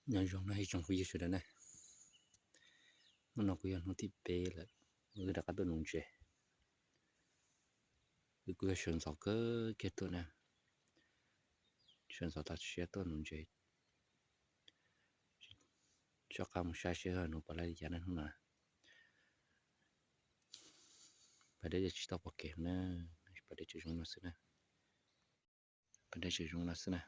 Nyob zoo no ib tsoom phooj ywg sawv daws na, hnub no kuj yog hnub thib peb lawm, wb rov qab tuaj nuv ntses. Wb kuj yog sawv ntxov kawg kiag tuaj na, sawv ntxov tag siab tuaj nuv ntses. Soj qab mus saib seb nuv puas laib li cas na hnub no. Pas dej tsis tau pom kev na, pas dej tseem zoo no xwb na. Pas dej tseem zoo no xwb na.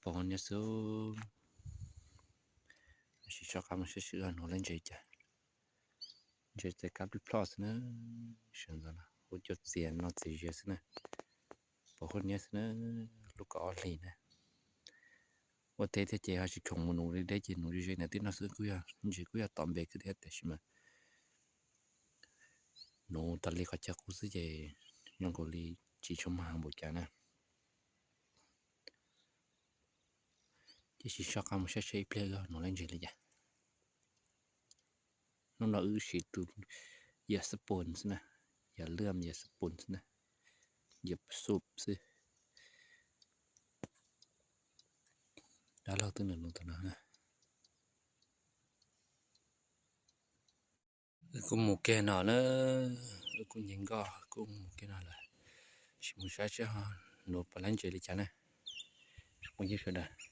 Pom hauv niaj xwb. Sim soj qab mus saib seb nuv laib ntses cas. Ntses txais kab plij ploj xwb na. Sawv ntxov no ua cuab txias no txias zias xwb na. Pom hauv niaj xwb na, lub kaum ob hlis na. Ua teb thiab ces ho tsis khoom mus nuv li deb ces nuv ze ze ntawm teb no xwb, kuj yog ntses kuj yog tom npe kawg thiab tiam sis mas nuv tas li qhov chaw qub xwb ces zoo nkaus li tsis tshua mag npaum cas na. Ces sim soj qab mus saib seb ib pliag nuv laib ntses li cas. Hnub no wb siv tus yam xab pos xwb na, yam lwj yam xab pos xwb na, yam xup xwb. Dab laug twb nws nuv tus no na. Wb kuj mus kiag no na, wb kuj nce nkoj kuj mus kiag no lawm. Sim mus saib seb ho nuv puas laib ntses li cas na. Phooj ywg sawv daws,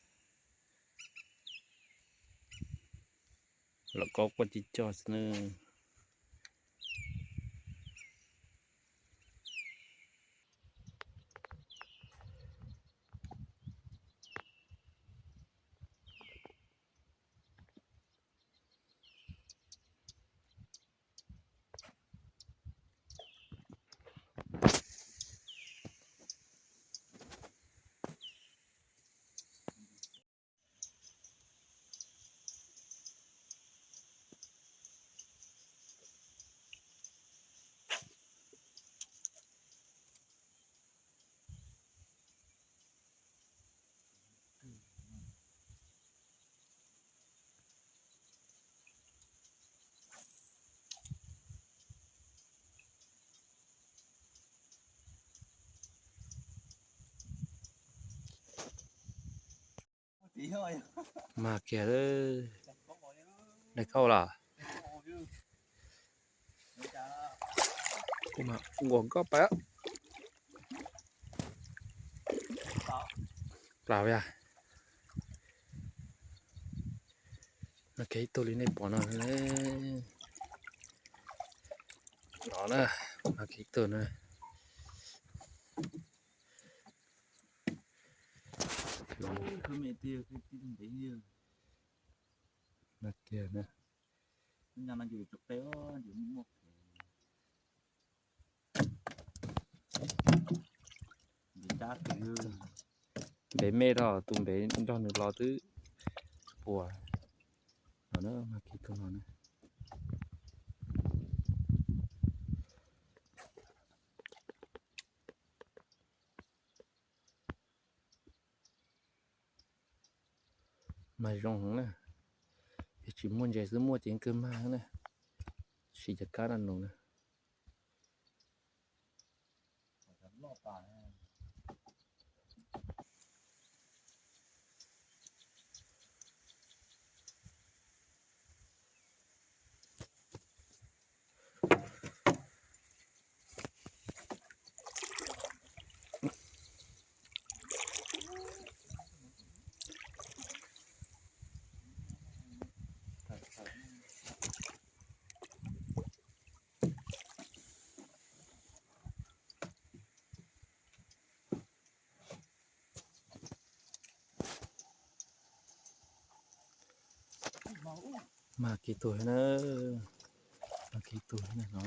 los kob quaj cig coj xwb na. Mag kiag lawm. Dai kauj los? Kuv mas nquas nkoj pais. Plaws yog. Mag kiag ib tug li nej pom no. No na, mag kiag ib tug na. Mag kiag na. Npe me rau tus npe nrog nws los twb puas. No na, mag kiag tus no na. Mag zoo heev na. Yog tsis muaj ntses xwb, muaj ces kawg mag na. Siv cov kab no nuv na. Mag kiag tus na, mag kiag tus na no,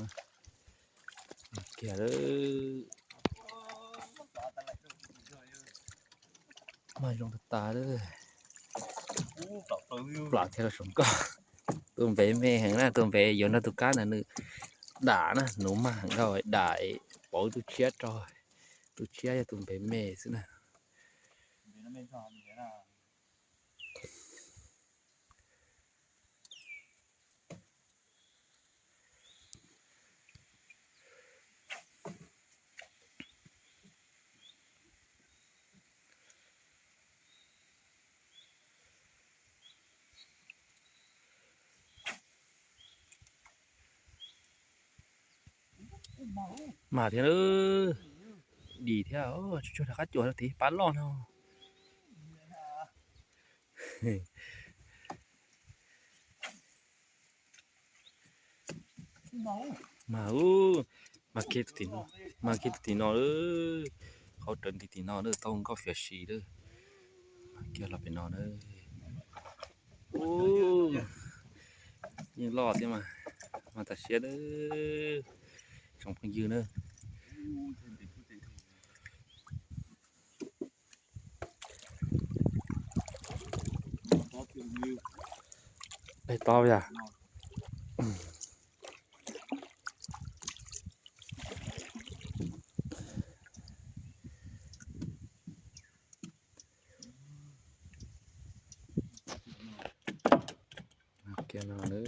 mag kiag lawm. Mag zoo tas tas lawm. Plam kiag rau saum nkoj. Tus npe me heev na, tus npe yuav nrog tus kab ntawd nws dam na, nuv mag heev dhau, dam pauv tus tshiab rau, tus tshiab yog tus npe me xwb na. Mas thiab, dim thiab, tsuag tsuag rov qab cuam rau tim pab loj no. Mas, mas kiag tus tim no, mas kiag tus tim no, qhov rawv nti tim no na, tau nkauj fiav si lawm. Mas kiag los pem no na. Yeej loj thiab mas, mas tas siab lawm tsoom phooj ywg na. Daig tob yog. Kiag no na.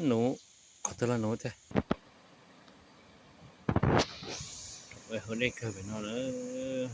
Nuv, qhov twg los nuv tiag. Hauv dej kawg pem no lawm.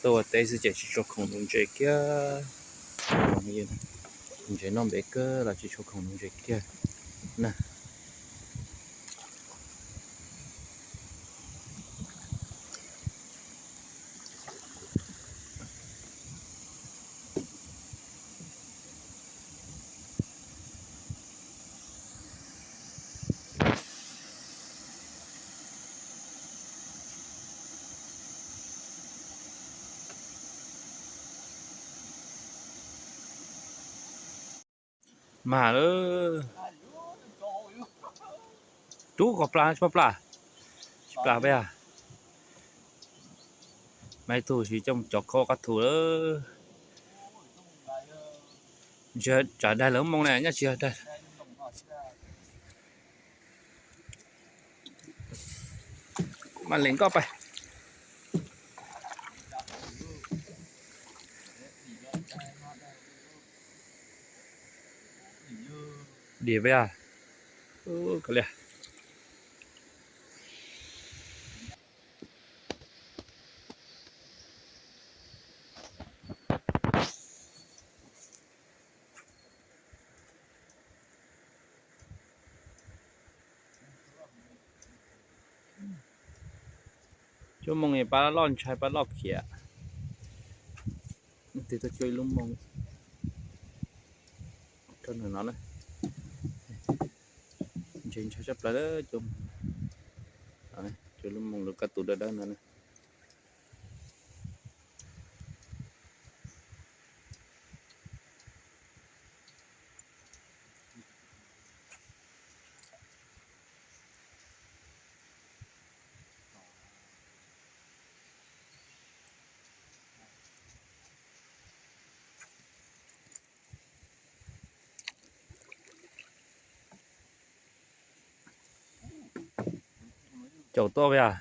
Tuaj ua teb xwb ces tsis tshua khoom nuv ntses kiag. Ntses noj npev kawg los tsis tshua khoom nuv ntses kiag na. Mas lawm. Rub kom plas tsis plas, tsis plas peb a. Mas ib tug tsis coj mus cov kho qab thu lawm. Tsis yog tsam daig lawv moo na, nyob tsis yog daig. Mas lees nkoj pais. Diam peb a. Kov lias. Cuab moos pab loj ntshai pab loj khiav. Twb tuaj cuab ib lub moos rau ntawm no na. Ntshai ntshai tshaj plaws, cuab lub moos lawv kab tus dawb dawb no na. Caum tuaj yog.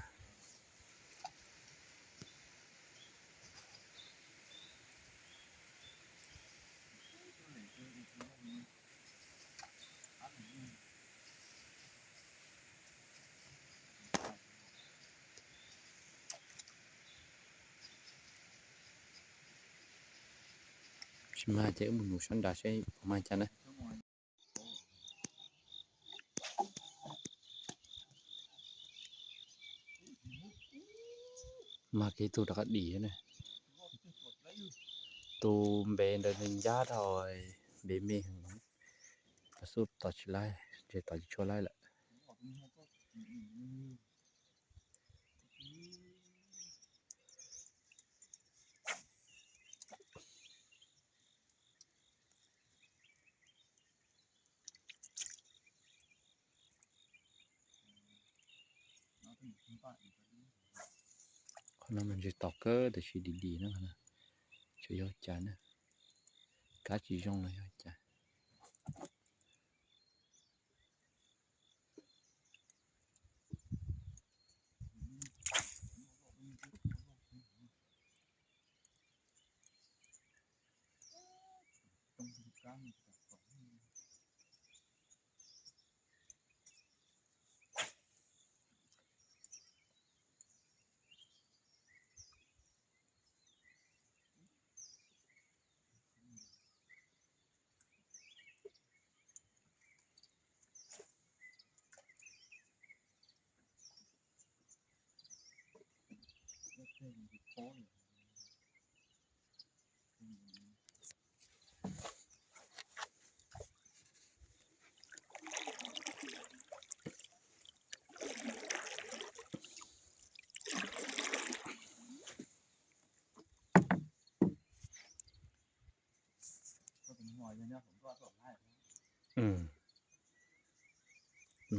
Tsis mag ces wb mus nuv sab nrad seb puas mag cas na. Mag kiag ib tug rov qab dim na. Tus npe ntawd nws ncab dhau, npe me heev, xub tos tsis laib, ntshe tos tsis tshua laib lawm. Qhov no mas ntshe tos kawg tab sis dim dim na, tsuas yog cas na, kab tsis zoo los yog cas.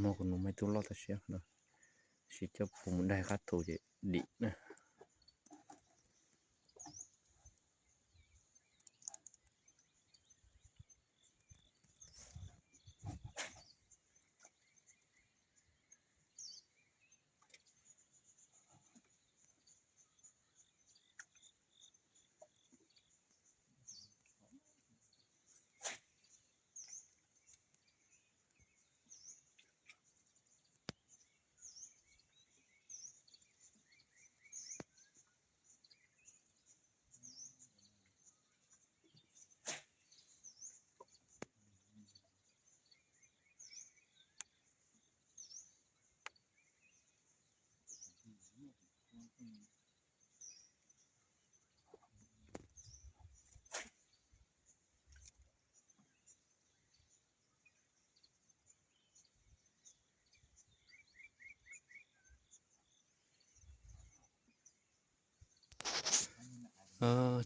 Muaj kuv nus me tub loj tag siab no, sis coj puv mus daig qab thu ces dim na.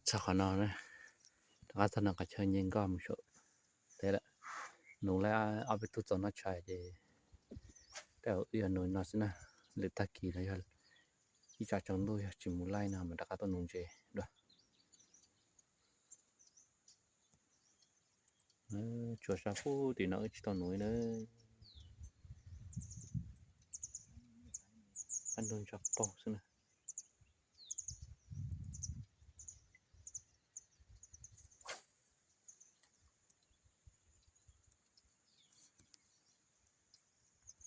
Txog qhov no, rov qab txog nram qhov chaw nce nkoj mus saum teb lawm. Nuv lawm ob peb tug txaus noj tshais ces tej zaum wb yuav nuv no xwb na. Lwm tag kis los yog ib tsam tsaus ntuj yog tsis mus laij no mas rov qab tuaj nuv ntses dua. Tsuas sab pub tim no wb tsis tau nuv li na. Qab ntuj ntsog paug xwb na.